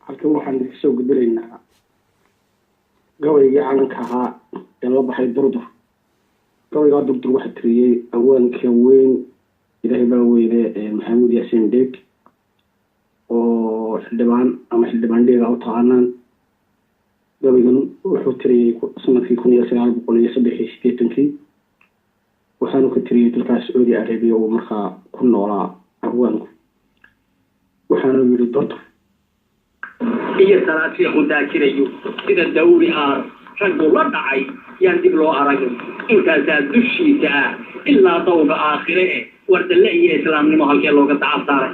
Halkan waxaan idinka soo gudbinaynaa gabaygii calanka ahaa ee la baxay Durdur. Gabaygaa Durdur waxaa tiriyey haweenka weyn, Ilaahay baa weyne, Maxamuud Yaasiin Dheeg, oo xildhibaan ama xildhibaan Dheega u taqaanaan. Gabaygan wuxuu tiriyey sanadkii 1983-kii, waxaanu ka tiriyey dalkaas Sacuudi Arabiya uu markaa ku noolaa haweenku. Waxaanu yidhi Durdur iyo salaad sheekhu daajirayo sida dawri aar raggu la dhacay yaan dib loo aragin, intaasaa dushiisa ah ilaa dawga aakhire eh. Wardalle iyo islaamnimo halkee looga dacab saaray?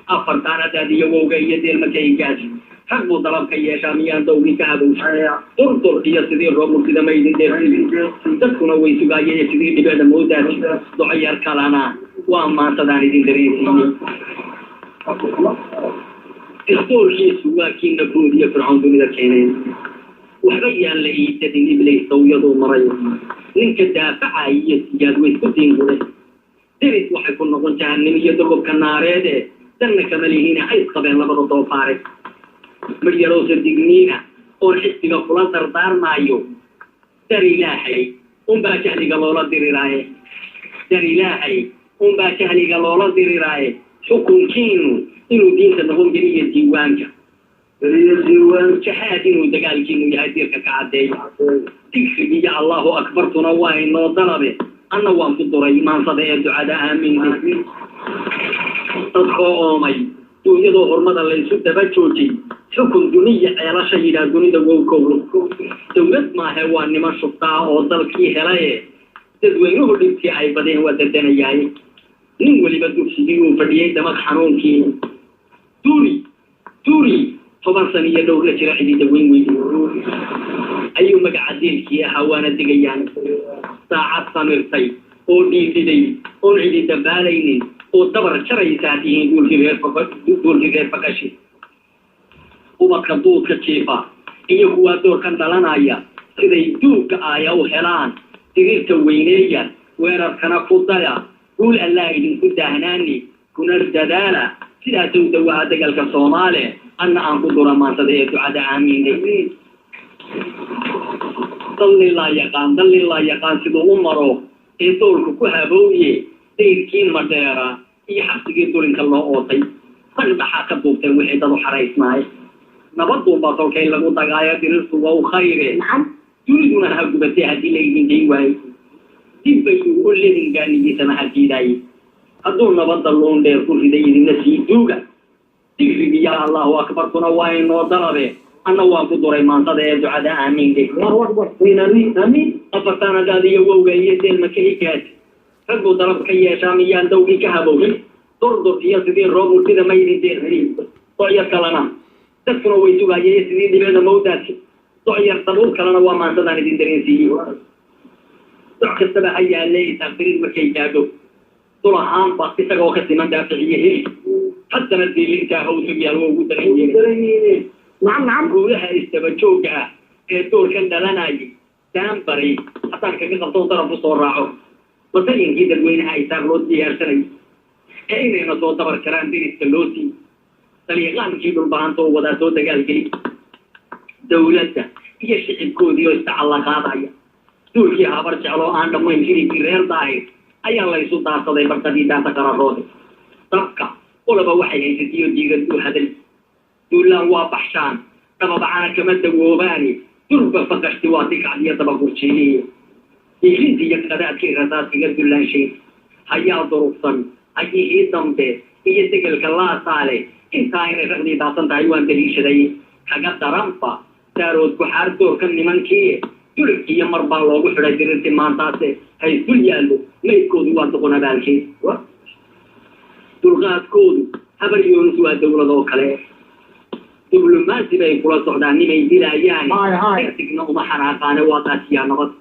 Afartaan hadaad iyo wowga iyo deelmaka igaasi rag buu dalab ka yeeshaa, miyaan dawgii ka habowshay? Durdur iyo sidii roob murtida maydin deersiin, dadkuna way sugaayeen sidii dhibicda moodaasi. Docoyar kalana waa maantadaan idin dareensiiyey. Distoorkiisu waa kii Nabruud iyo Fircoon dunida keeneen. Waxba yaan la iidadin Iblays dawyaduu marayo, ninka daafacaya iyo Siyaad way isku diingure. Deris waxay ku noqon jahannim iyo dogobka naareede, danna kama lihiina hays qabeen labada doofaare. Midyarowsa digniina oon xisbiga kula dardaarmaayo, dar Ilaahay unbaa jahliga loola diriraaye, dar Ilaahay unbaa jahliga loola diriraaye. Xukunkiinu inuu diinta noqon geliyo diiwaanka, jahaad inuu dagaalkiinu yahay diirka ka caddeeyo. Digrigiiyo Allahu akbartuna waa inoo dalabe, anna waan ku duray maansada ee ducada aamin. Dadkoo oomay, duunyadoo hormada laysu daba joojay, xukun duniya ceelasha yidhaah dunida wowkow. Dawlad maahe waa niman shubtaa oo dalkii helaye, dadweynuhu dhibtii ay badeen waa dadanayaaye. Nin weliba dugsigii uu fadhiyey damaq xanuunkii duuri duuri 10 san iyo dhowr la jira cidi daweyn weydi ayuu magaca diilkii ahaa, waana digayaan. Saacad samirtay oo dhiidhiday oon cidi dabaalaynin oo dabar jaraysaa tihiin duulkii reer Faqashi. Ubadka duudka jiifa iyo kuwaa doorkan dhalanaya siday duugga aaya u helaan, diriirta weyneeya, weerarkana ku daya. Guul Allah idinku daahnaani, kuna dadaala sidaasuu dawaha dagaalka Soomaale. Anna aan ku dura maantada ee ducada aamiinay. Dallin laa yaqaan, dallin laa yaqaan siduu u maro ee doolku ku habowye. Dayrkii Madheera iyo xabsigii dulinka loo ootay san dhaxaa ka duubteen wixii dad u xaraysnaay. Nabaduunbaa tolkay lagu dagaayo, dirirtu waa u khayre. Duniduna ha gubatay haddii laydin dayn waayo, dib bayuu u ledin gaanigiisana hadiidaaye. Hadduu nabadda loon dheer ku riday idinna sii duuga. Digrigiya Allahu akbartuna waa inoo dalabe, anna waan ku duray maantada ee ducada aamiin. Allahu akbar, amiin, amiin. Afartaan hadaad iyo wowga iyo deelma ka higaad, rag buu dalab ka yeeshaa, miyaan dawgii ka habowin? Durdur iyo sidii roob murtida maydin deersiin. Docyar kalena dadkuna way sugaayeen sidii dhibicda mawdaadki. Docyar dabuur kalena waa maantadaan idin dareensiiyey. Doc kastaba ha yaalle isaaqdirir markay gaadho dul ahaanba isagoo ka siman daaficiyo heli. Haddana diilintaa hawsug yaal waa ugu daran yihiin. Nacam, nacam. Guulaha isdaba joogga ah ee doorkan dhalanayay daanbari haddaan kaga qabto daraf u soo raaco masalinkii dadweynaha isaaq loo diyaarsanayo ee inayna soo dabar karaan deriska loo sii daliiqaankii dhulbahanta oo wadaa soo dagaalgeli, dawladda iyo shicibkoodii oo istacallaqaadaya, duulkii Habar Jecloo aan dhammayn jiribkii reer Daahir ayaa laysu daarsaday bartadii daanta qararoode. Dabka qolaba waxay haysatiyo diirad u hadal duulaan waa baxshaan, dhababacana kama dawoobaani. Durba Faqashti waa tikacdiyo dabagurjiilihi diilintii iyo qadaadkii rasaaskiga dullaanshay hayaa durugsan hayihii dambe iyo degelka laasaale. Intaa inay raqdii daadsan tahay waan daliishaday. Kaga daranba daarood kuxaar doorka nimankii dulib iyo mar baa loogu xidhay dirirti maantaase haysdul yaallo maydkoodu waa doqon abaalkeed. Dulqaadkoodu Habar Yoonis waa dawlad oo kale, diblomaasi bay kula socdaan nimay dilaayaan, degdegna uma xanaaqaane waa daasiyaa nabad.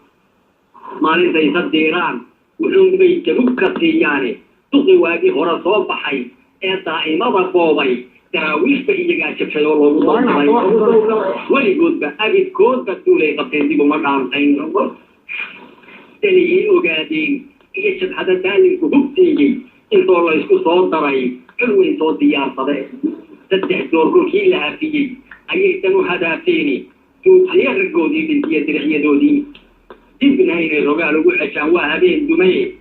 Maalintay isa diiraan wuxuunbay jabug ka siiyaane. Duqi waagii hore soo baxay ee daa'imada boobay, daraawiishba iyagaa jabshay oo loogu soo diray. Weligoodba abidkoodba duulay qabteen dib uma dhaantayn. Daligii ogaadeen iyo jabhada daalinku hubteeyey intoo laysku soo daray cul weyn soo diyaarsade. Saddex door kolkii la hafiyey ayay tan u hadaafeeni duudsiye raggoodii dhintiya diricyadoodii, dibna inay rogaal ugu ceshaan waa habeen dumaye.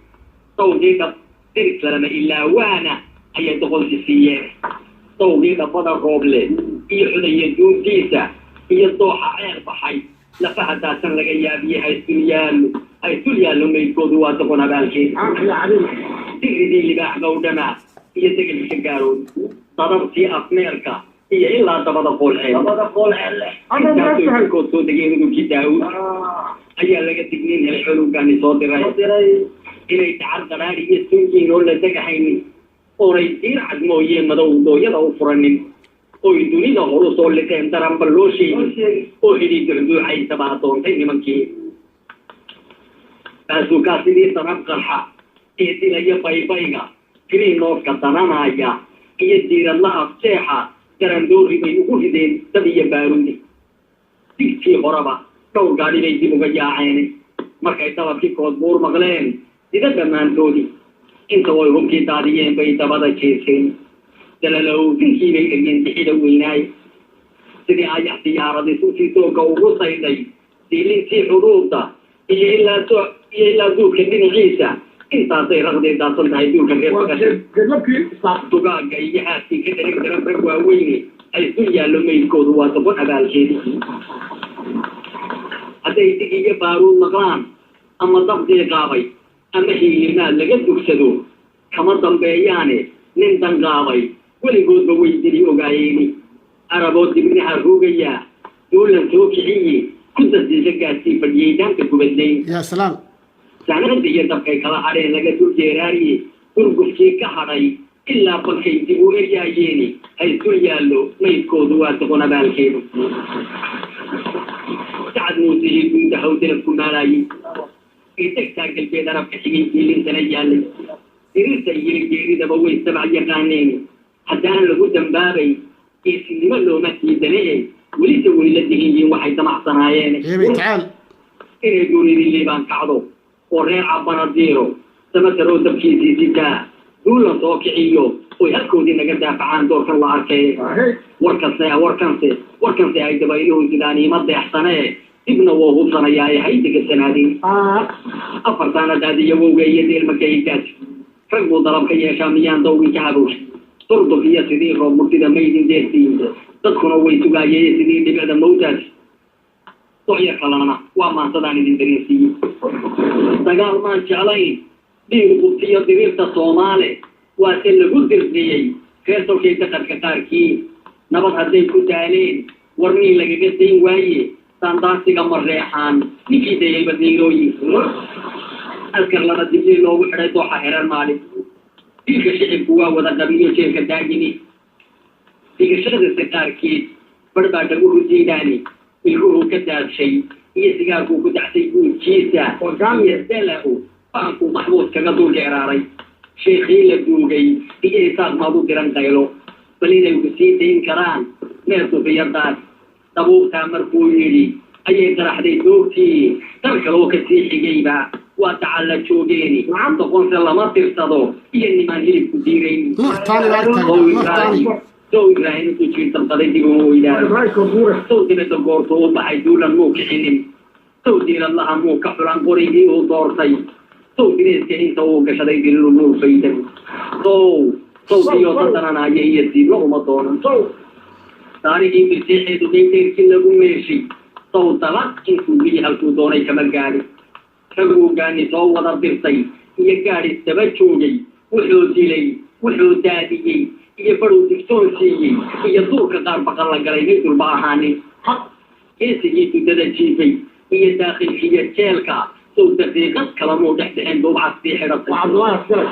Dawgii dhab diris lalama ilaa waana ayay doqonsi siiyeen. Dawgii dhabbada rooble iyo xudaya duuntiisa iyo dooxa ceer baxay lafaha daasan laga yaabiyey, haystul yaallo haystul yaallo maydkoodu waa doqon abaalkeed. Diridii libaax gawdhamaa iyo degelka gaarood, dadabtii afmeerka iyo ilaa dabada qoolceel, intaasoo soo degeen udubkii Daawud ayaa laga digniin helay colowgaani soo diray inay dacar qadhaadhi iyo sunyiin oo la degahaynin, oonay diir cad mooyee madow dooyada u furanin, oy dunida horu soo liqeen daranba loo sheegin oo xidii ducduucaysabaa doontay nimankii. Baasuukaa sidii danab qarxa ee dilaya baybayga greenofka dananaya iyo diiradla afjeexa garandoori bay ugu rideen dab iyo baaruudi. Digtii horeba dhowr gaadhi bay dib uga yaaceen markay dalabkii Koodbuur maqleen dida dhammaantoodii. Inta way hubkii daadiyeen bay dabada jeeseen, dalalowdinkii bay eryeen dixida weynaay. Sidii ayax diyaaradii sutii doogga ugu saydhay diilintii xuduudda iyo ilaa duulka dhinaciisa, intaasay raqday daadsan tahay duulka reer Bagasha, dugaagga iyo xaaskii ka dhereg daran rag waaweyne ay dul yaallo maydkoodu waa doqon abaalkeedi. Hadday dig iyo baaruud maqlaan ama dabdii qaabay ama hiilimaad laga dugsado kama dambeeyaane nin danqaabay weligoodba way dili ogaayeeni. Araboo dibnaha ruugayaa duulan soo kiciye ku dasiisa gaasii fadhiyey daanta gubadlay. Ya salaam. Sanada iyo dabkay kala hadheen laga dul jeeraariye, gurgufkii ka hadhay ilaa balkay dib u eryaayeeni haysdul yaallo maydkoodu waa doqon abaalkeedu. Sacad Muusihii guundahaw dalabku maalaayey ee degtaa galbeed arabka xigay diilintana yaallay, dirirta iyo geeridaba way sabac yaqaaneen. Haddaan lagu dambaabay geesinimo looma diidane, welise way la digan yihiin waxay damacsanaayeen Eebay tacaal. Inay duunidii Liibaan kacdo oo reer Cabbana diiro samataroo dabkiisii sitaa duulan soo kiciyo oy halkoodii naga daafacaan doorkan la arkay. Warkanse warkanse warkanse ay dabayluhu sidaan iima deexsanee, dibna woo hubsanayaa ee haydiga sanaadin. Afartaana daadiyo wowga iyo deelmakaygaas rag buu dalab ka yeeshaa miyaan dawgii ka habowshay durdub iyo sidii roob murtida maydin deertiin, dadkuna way sugaayeen sidii dhibicda mawtaas. Doxya kalena waa maansadaan idin dareensiiyey. Dagaal maan jeclayn dhiir qubtiyo diriirta Soomaale, waase lagu dirqiyey reer tolkay daqarka qaarkii. Nabad hadday ku daaleen warnii lagaga dayn waaye, daandaansiga ma reexaan ninkii dayayba diirooyin. Askar laba diblii loogu xidhay dooxa hereer maalin, dilka shicibku waa wada qabiyo jeelka daagini. Dhigashadase qaarkeed bar baa dhaguhu diidaani ilkuhu ka daadshay iyo sigaarkuu ku dacsay guudkiisa iyo dala-u baankuu Maxmuud kaga dul geeraaray. Sheekhii la duugay iyo Isaaq maad u diran qaylo bal inay ku sii dayn karaan meel sufiyadaas. Dabuubtaa markuu yidhi ayay qaraxday doogtii, dar kaloo ka sii xigayba waa dacalla joogeeni. Doqonse lama tirsado iyo nimaan hilibku diirayn. Nuux Taani baa ag taagnaa, Nuux Taani. Sow Ibraahim intuu jiir dabqaday dib uma weydaaro? Sow dibadda goortuu u baxay duulan muu kicinin? Sow diiradlaha muu ka xulan qorigii uu doortay? Sow direeska inta uu gashaday dililu muu faydan? Sow sawtiyoo dadananaya iyo siiblo uma doonan taarigii birseexeedu daydeyrkii lagu meeshay? Sow daba intuu wili halkuu doonay kama gaadhin raguu gaani soo wada dirtay iyo gaadhi daba joogay, wuxuu dilay, wuxuu daadiyey iyo badhuu digtoon siiyey iyo duurka qaar baqal la galay mid dulba ahaanin. Geesigii dudada jiifay iyo daakhilkiiyo jeelka sow daqiiqad kalamuu dhex dhexeen duubcastii xidhatay.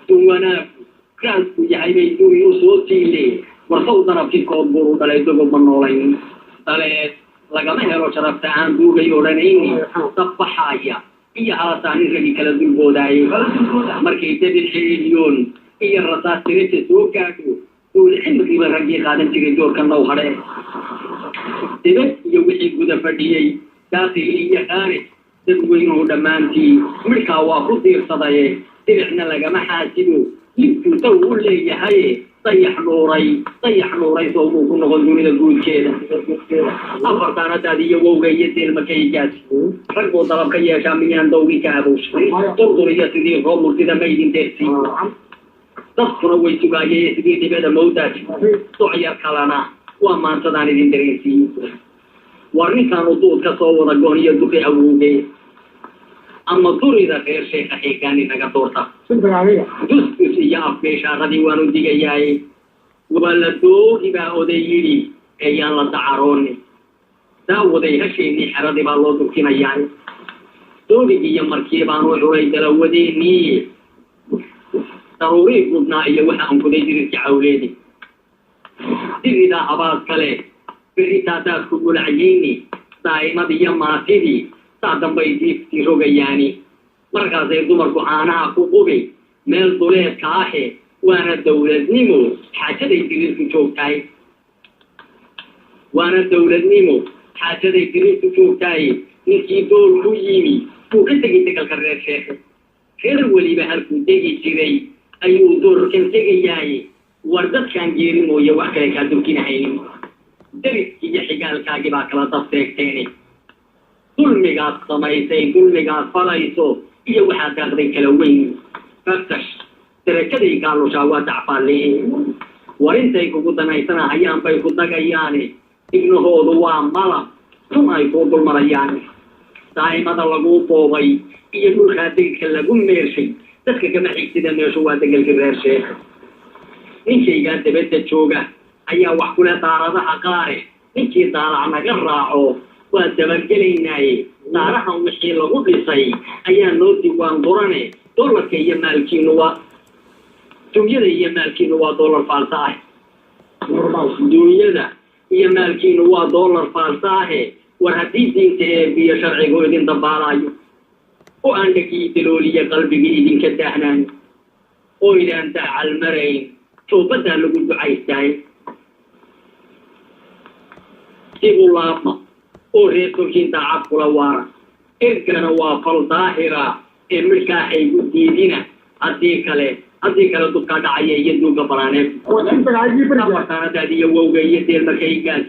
Dun wanaagu raasku yahay bay duri u soo tiilee. War sow danabkii Koodbuur u dhalay dogob ma noolayn? Daleed lagama helo sharafta aan duugay odhanayni, dabbaxaaya iyo halasaanin ragi kala dulboodaaye. Markay dabin xiliilyoon iyo rasaas tiraja soo gaadho duul cimriba raggii qaadan jiray doorka now hadhee. Dibad iyo wixii guda fadhiyey, daakhil iyo khaarij, dadweynuhu dhammaantii midhkaa waa ku diirsadaye. Diricna lagama xaasido libtuu taw u leeyahaye, Dayax nuuray, dayax nuuray soo buu ku noqon dunida guudkeeda. Afartaana daad iyo wowga iyo deelmakaygaas rag buu dalab ka yeeshaa, miyaan dawgii ka habowshay? Durdur iyo sidii roob murtida maydin deersi, dadkuna way sugaayeen sidii dhibada mawdaaj. Docyar kalena waa maantadaan idin dareensiiyey. War ninkaanu duud ka soo wada goon iyo duqi awowge ama durida reer Sheekha Xiigaani naga doorta. Dusdus iyo afbeeshaaradii waanu digayaaye, waa la doogi baa oday yidhi eeyaan la dacarooni. Daawaday hasheennii xeradii baa loo durkinayaa. Doogig iyo markii baanu culay dalawadeennii, daruurii gudnaa iyo waxa aan kuday dirirka cawleedi diridaa habaas kale beritaa daadku gulacyeyni daa'imad iyo maatidii saa dambay diiftii rogayaani. Markaasay dumarku caanaha ku qubi meel duleedka ahe, waana dowladnimo xaajaday diriirku joogtahay, waana dowladnimo xaajaday diriirku joogtahay. Ninkii dool ku yimi wuu ka tegay degalka reer Sheekhe, reer weliba halkuu degi jiray ayuu doorkan tegayaay. War dadkaan geeri mooye wax kale kaa durkinahaynin, deriskii iyo xigaalkaagii baa kala dafteegteeni. Dulmigaad samaysay, dulmigaad falayso iyo waxaad daaqday kala weyn. Faktash darajaday kaalushaa waa dacfaalle. War intay kugu danaysanahayaan bay ku dagayaani, ibnahoodu waa malab tun ay kuu dulmarayaan. Daa'imada laguu boobay iyo dhulkaa deydka lagu meershay dadka kama xigsida, meeshu waa degelkii reer Sheekh. Ninkaygaa dabadda jooga ayaa wax kule daaradaha qaare, ninkii daalac naga raaco waa dabagelaynaaye. Daarahan wixii lagu dhisay ayaa noo diwaan qorane. Dollarka iyo maalkiinu waa dunyada iyo maalkiinu waa dollar faalsa ah, dunyada iyo maalkiinu waa dollar faalsa ahe. War haddii diinta eebiyo sharcigu idin dabaalayo oo aan dhegii dalooliya qalbigii idinka daahnaan oo idaan daacal marayn, toobaddaa lagu ducaystaay dib u laabma oo reer tolkiin daacad kula waara. Ergana waa fal daahira ee midhkaa haygu diidina, haddii kale, haddii kale dubkaa dhacaya iyo duuga balaaneed. Afartaanadaad iyo wowga iyo deelmakaygaas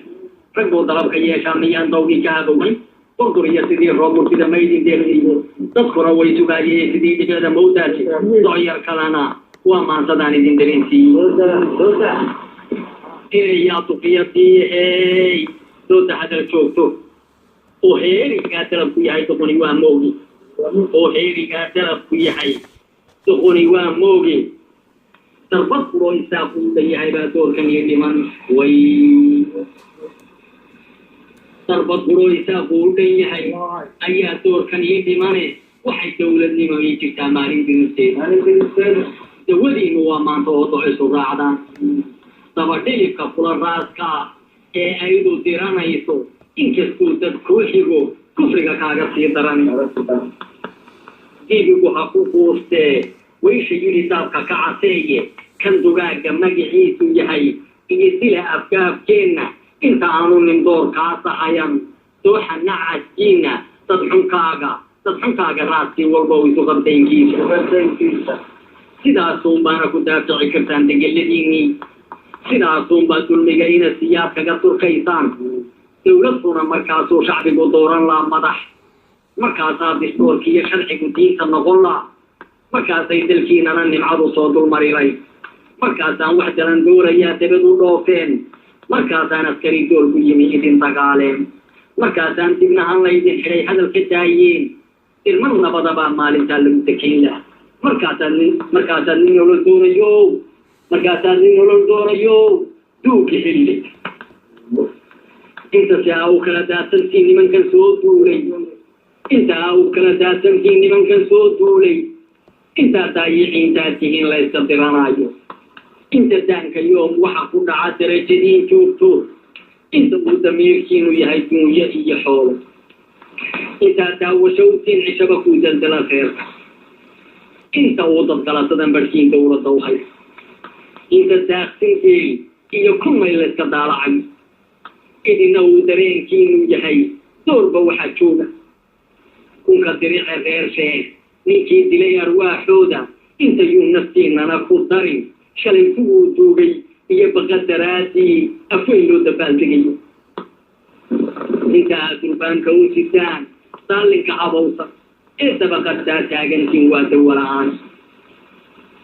rag buu dalabka yeeshaa, miyaan dawgii ka haboway? Durdur iyo sidii roob murtida maydin deersiiyo, dadkuna way sugaayeen sidii dhibada mawdaaji. Docyar kalena waa maantadaan idin dareensiiyey. Inayaa duqiyadii hey dooda hadal joogto oo heerigaa dalabku yahay duquni waa moogi, oo heerigaa dalabku yahay duquni waa moogi. Darbad furoo isaaqu u dhan yahay baa doorkan iyo dhiman way, darbad furoo isaaqu u dhan yahay ayaa doorkan ii dhimane. Waxay dowladnimo ii jirtaa maalin dirirteeda, dawadiinu waa maanta oo docisu raacdaan. Dabadhilibka kula raaska ee aydu diranayso, inkastuu dad kuu xigo kufriga kaaga sii daran. Dibigu ha ku quustee waysha yidhi daabka ka caseeye, kan dugaagga magaciisu yahay iyo dila afgaafkeenna inta aanu nin doorkaa sahayan. Dooxa nacaskiina dadxunkaaga, dadxunkaaga raaskii walba u isu qabtaynkiisa. Sidaasuun baana ku daafici kartaan degeladiinnii, sidaasuunbaa dulmiga ina siyaad kaga turkaysaan. Dowladkuna markaasuu shacbigu dooran laa madax, markaasaa distoorkiiyo sharcigu diinta noqon laa, markaasay dalkiinana nimcadu soo dulmarilay, markaasaan wax daran doorayaa dabad u dhoofeen, markaasaan askari doolku yimi idin dagaaleen, markaasaan dibnahan laydin xidhay hadalka daayeen. Ilma nabadabaa maalintaa lagu dekeyn laha. Markaasaad nin, markaasaad nin nolol doonayo, markaasaad nin nolol doonayo duugi xilli. Inta si aa u kala daadsantiin nimankan soo duulay, inta aa u kala daadsantiin nimankan soo duulay, intaa daayiciintaad tihiin la yska diranaayo, inta daanka yoom waxa ku dhaca darajadiin joogto, inta uu damiirkiinu yahay duunyo iyo xoolo, intaa daawasho utiin cishaba kuu daldala reerka, inta uu dadgalatadan barhkiin dowladda u hay, inta daaqsin geel iyo kunmay layska daalacay, idina uu dareenkiinu yahay doorba waxaa jooga. Kunka dirice reer Sheekh ninkii dilay arwaaxooda intayuu naftiinana ku darin Shalay kuwuu duugay iyo baqa daraaddii afweyn loo dabaaldegayo. Inta aad durbaanka u sitaan daallinka habowsa ee dabaqadtaa taagantiin waa dawala-aan.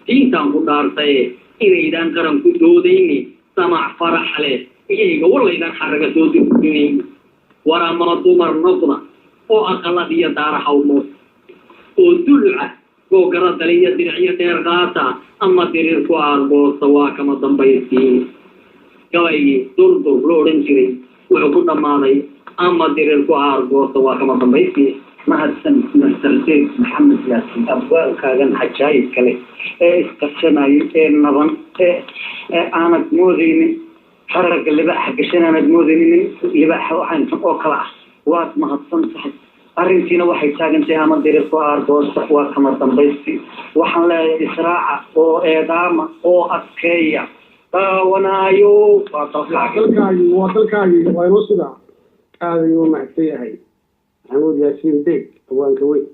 Diintaan ku dhaartaye inaydaan qaran ku doodayni, samac farax leh iyayga wallaydaan xarraga soo durdunayn. War ama dumar noqda oo aqalad iyo daaraha u oo duluca googara daliyo diricyo dheer qaata, ama diriir ku aargoosta, waa kama dambaysiin. Gabaygii Durdur lo odhan jiray wuxuu ku dhammaaday ama diriir ku aargoosta, waa kama dambaysiin. Mahadsan Master Deeg Maxamed Yaasin, abwaalkaagan cajaayibka leh ee isqabsanayay ee naban ee aanad moodaynin xaragga libaaxa gashan, aanad moodaynin nin libaaxa waxayntan oo kale ah. Waad mahadsan tahay. Arrintiina waxay taagantahay ama diriir ku aargoosta, waa kama dambaysti. Waxaan leeyahay israaca oo eedaama oo adkeeya daawanaayo, waa dalkaagi, dalkaagii, waa dalkaagii, waa inoo sidaa. Aad ayuu u mahadsan yahay Maxamuud Yaasiin Deeg, abwaanka weyn.